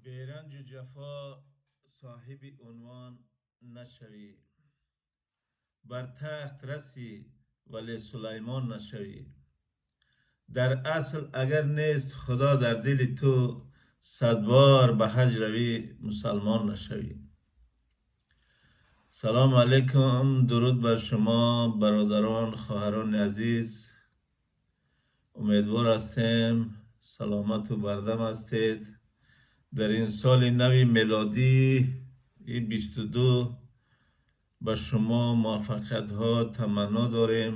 Беранҷу ҷафо соҳиби унвон нашавӣ, бар тахт расӣ, вале Сулаймон нашавӣ. Дар асл агар нест Худо дар дили ту, сад бор ба ҳаҷ равӣ, мусалмон нашавӣ. Салому алайкум, дуруд бар шумо, бародарон, хоҳарони азиз. Умедвор ҳастем, саломату бардам ҳастед. Дар ин соли нави мелодӣ 22 ба шумо муваффақиятҳо таманно дорем.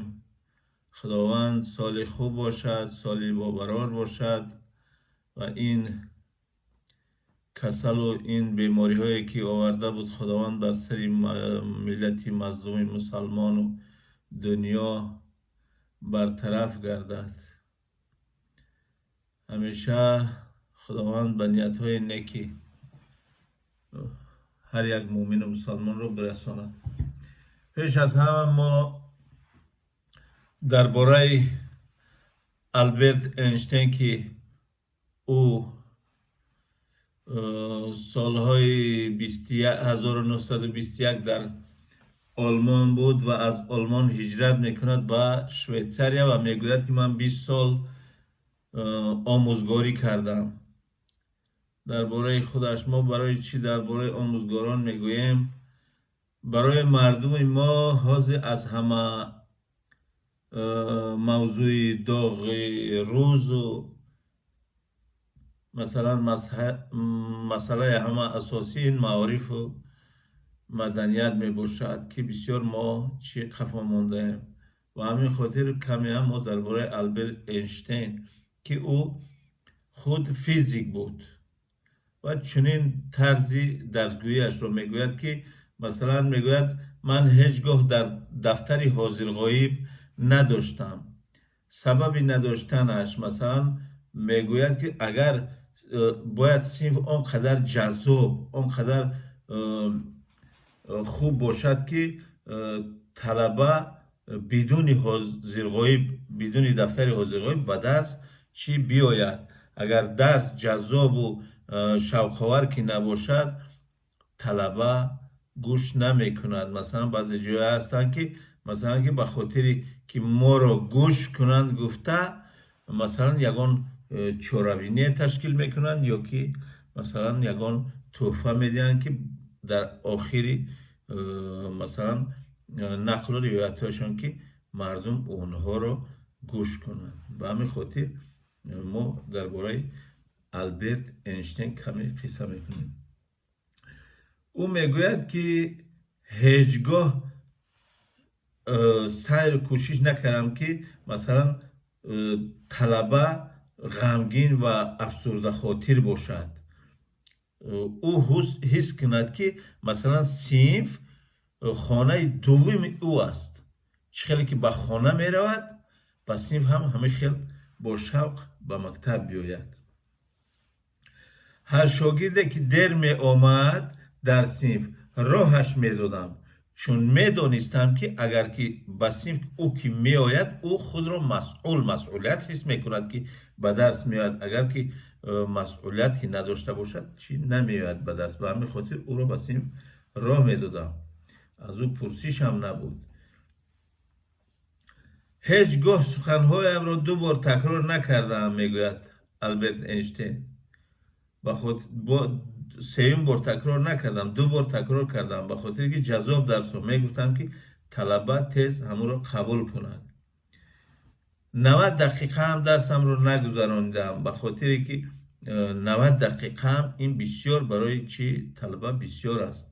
Худованд соли хуб бошад, соли бобарор бошад ва ин касалу ин бемориҳое, ки оварда буд, Худованд бар сари миллати мазлуми мусалмону дунё бартараф гардад. Ҳамеша Худованд ба ниятҳои неки ҳар як муъмину мусалмонро бирасонад. Пеш аз ҳама мо дар бораи Алберт Эйнштейн, ки ӯ солҳои 1921 дар Олмон буд ва аз Олмон ҳиҷрат мекунад ба Швейтсария ва мегӯяд, ки ман 20 сол омӯзгорӣ кардам. Дар бораи худаш мо барои чӣ дар бораи омӯзгорон мегӯем? Барои мардуми мо ҳозир аз ҳама мавзӯи доғи рӯзу, масалан, масъалаи ҳама асосӣ ин маорифу маданият мебошад, ки бисёр мо чӣ қафо мондаем. Ва ҳамин хотир каме ҳам мо дар бораи Алберт Эйнштейн, ки ӯ худ физик буд ва чунин тарзи дарсгӯиашро мегӯяд, ки масалан мегӯяд: «Ман ҳеҷ гоҳ дар дафтари ҳозирғоиб надоштам». Сабаби надоштанаш, масалан, мегӯяд, ки агар бояд синф он қадар ҷаззоб, он қадар хуб бошад, ки талаба бидуни ҳозирғоиб, бидуни дафтари ҳозирғоиб ба дарс чӣ биёяд. Агар дарс ҷаззобу шавқовар ки набошад, талаба гӯш намекунад. Масалан, баъзе ҷоҳое ҳастанд, ки масалан, ки ба хотире ки моро гӯш кунанд гуфта, масалан, ягон чорабиние ташкил мекунанд ё ки масалан ягон тӯҳфа медиҳанд, ки дар охири масалан нақлу ривоятҳояшон, ки мардум онҳоро гӯш кунанд. Ба ҳамин хотир мо дар бораи Алберт Эйнштейн каме қисса мекунем. Ӯ мегӯяд, ки ҳеҷ гоҳ сайру кӯшиш накардам, ки масалан талаба ғамгин ва афсурдахотир бошад, ӯ ҳис кунад, ки масалан синф хонаи дуввуми ӯ аст. Чӣ хеле ки ба хона меравад, ба синф ҳам ҳамин хел бо шавқ ба мактаб биёяд. Ҳар шогирде, ки дер меомад дар синф, роҳаш медодам, чун медонистам, ки агар ки ба синф ӯ ки меояд, ӯ худро масъул, масъулият ҳис мекунад, ки ба дарс меояд. Агар ки масъулият ки надошта бошад, чӣ намеояд ба дарс. Ба ҳамин хотир ӯро ба синф роҳ медодам, аз ӯ пурсишам набуд. Ҳеҷ гоҳ суханҳоямро ду бор такрор накардаам, мегӯяд Алберт Эйнштейн. Сеюм бор такрор накардам, ду бор такрор кардам, ба хотире ки ҷаззоб дарсро мегуфтам, ки талаба тез ҳамонро қабул кунад. 90 дақиқаам дарсамро нагузарондам, ба хотире ки 90 дақиқаам ин бисёр барои чи талаба бисёр аст.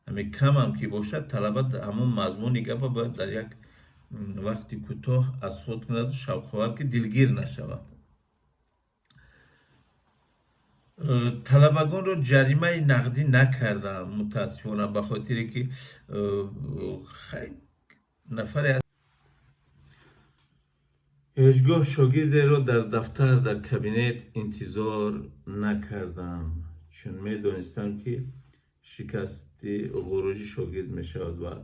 Ҳамин камам ки бошад, талаба ҳамон мазмуни гапа бояд дар як вақти кӯтоҳ аз худ кунаду шавқовар, ки дилгир нашавад. Талабагонро ҷаримаи нақдӣ накардам, мутаассифона, ба хотире ки нафаре. Ҳеҷ гоҳ шогирдеро дар дафтар, дар кабинет интизор накардам, чун медонистам, ки шикасти ғурури шогирд мешавад, ва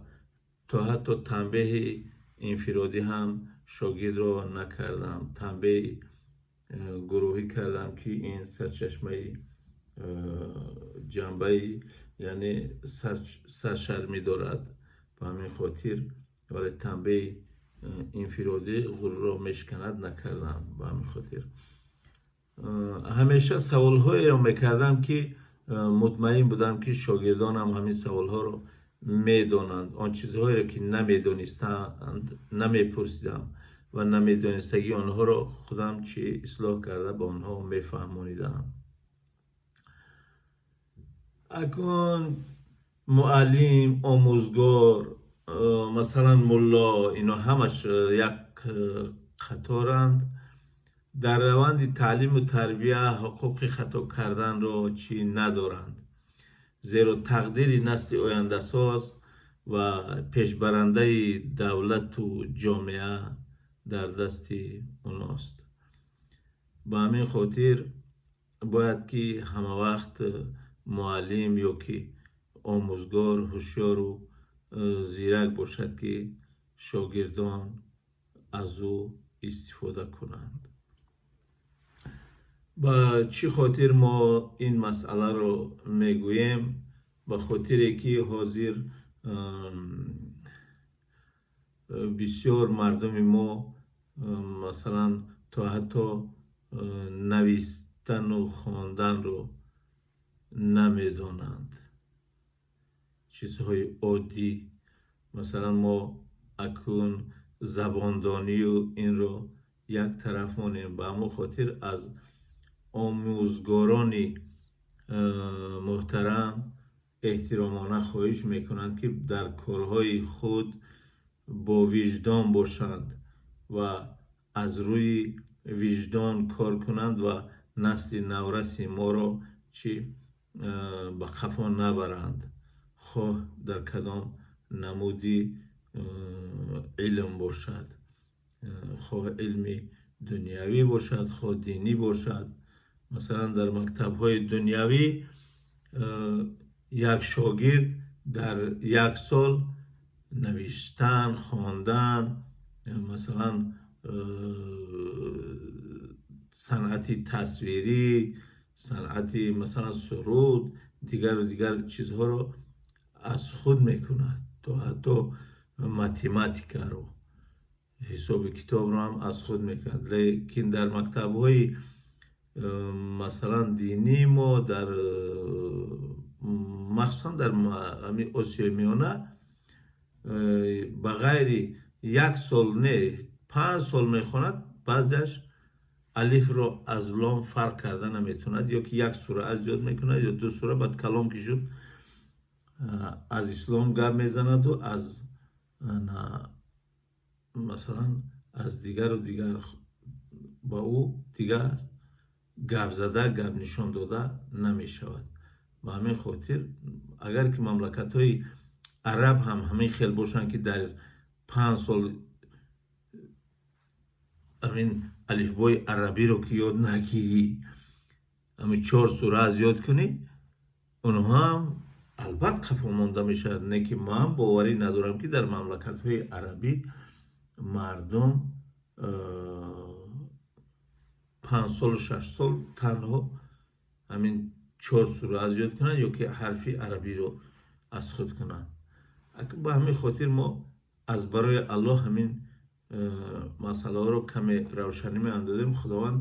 то ҳатто танбеҳи инфиродӣ ҳам шогирдро накардам, танбеҳи гурӯҳӣ кардам, ки ин сарчашмаи ҷанбаи, яъне саршармӣ дорад. Ба ҳамин хотир, вале танбеҳи инфиродӣ ғурурро мешиканад, накардам. Ба ҳамин хотир ҳамеша саволҳоеро мекардам, ки мутмаин будам, ки шогирдонам ҳамин саволҳоро медонанд. Он чизҳоеро, ки намедонистанд, намепурсидам ва намедонистагии онҳоро худам чӣ ислоҳ карда ба онҳо мефаҳмонидам. Акун муаллим, омӯзгор, масалан, мулло, ино ҳамаш як қаторанд. Дар раванди таълиму тарбия ҳуқуқи хато карданро чӣ надоранд, зеро тақдири насли ояндасоз ва пешбарандаи давлату ҷомеа дар дасти оност. Ба ҳамин хотир бояд, ки ҳамавақт муаллим ё ки омӯзгор ҳушёру зирак бошад, ки шогирдон аз ӯ истифода кунанд. Ба чӣ хотир мо ин масъаларо мегӯем? Ба хотире ки ҳозир бисёр мардуми мо, масалан, то ҳатто навистану хонданро намедонанд, чизҳои оддӣ. Масалан, мо акнун забондонию инро як тараф монем. Ба ҳамон хотир аз омӯзгорони муҳтарам эҳтиромона хоҳиш мекунанд, ки дар корҳои худ бо виҷдон бошанд ва аз рӯи виҷдон кор кунанд ва насли навраси моро чӣ ба қафо набаранд, хоҳ дар кадом намуди илм бошад, хоҳ илми дунявӣ бошад, хоҳ динӣ бошад. Масалан, дар мактабҳои дунявӣ як шогирд дар як сол навиштан, хондан, масалан, санъати тасвирӣ, санъати, масалан, суруд, дигару дигар чизҳоро аз худ мекунад, то ҳатто математикаро, ҳисоби китобро ҳам аз худ мекунад. Лекин дар мактабҳои, масалан, динии мо, дар махсусан дар ҳамин Осиёи Миёна, ба ғайри як сол не, 5 сол мехонад, баъзеаш алифро аз лом фарқ карда наметавонад ё ки як сура аз ёд мекунад ё ду сура. Баъд калон ки шуд, аз ислом гап мезанаду аз, масалан, аз дигару дигар ба ӯ дигар гап зада, гап нишон дода намешавад. Ба ҳамин хотир, агар ки мамлакатҳои араб ҳам ҳамин хел бошанд, ки дар 5 сол ҳамин алифбои арабиро ки ёд нагирӣ, ҳамин чор сура аз ёд кунӣ, онҳо ҳам албат қафо монда мешавад. Не ки ман боварӣ надорам, ки дар мамлакатҳои арабӣ мардум 5 солу 6 сол танҳо ҳамин чор сура аз ёд кунанд ё ки ҳарфи арабиро аз худ кунанд. Ба ҳамин хотир мо аз барои Аллоҳ ҳамин масъалаҳоро каме равшанӣ меандозем. Худованд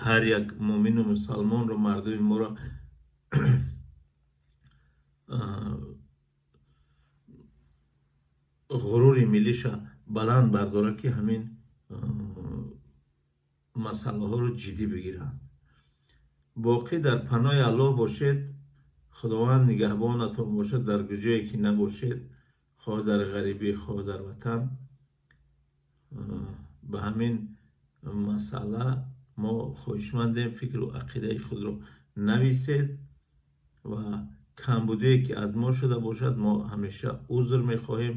ҳар як муъмину мусалмонро, мардуми моро ғурури миллиша баланд бардорад, ки ҳамин масъалаҳоро ҷиддӣ бигиранд. Боқӣ дар паноҳи Аллоҳ бошед. Худованд нигаҳбонатон бошад дар куҷое ки набошед, хоҳ дар ғарибӣ, хоҳ дар ватан. Ба ҳамин масъала мо хоҳишмандем, фикру ақидаи худро нависед ва камбудие ки аз мо шуда бошад, мо ҳамеша узр мехоҳем.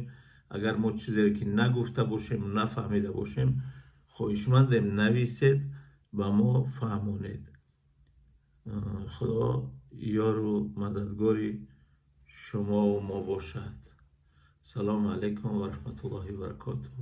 Агар мо чизере ки нагуфта бошем, нафаҳмида бошем, хоҳишмандем, нависед, ба мо фаҳмонед. Худо ёру мададгори шумову мо бошад. Салому алайкум ва раҳматуллоҳи баракотуҳ.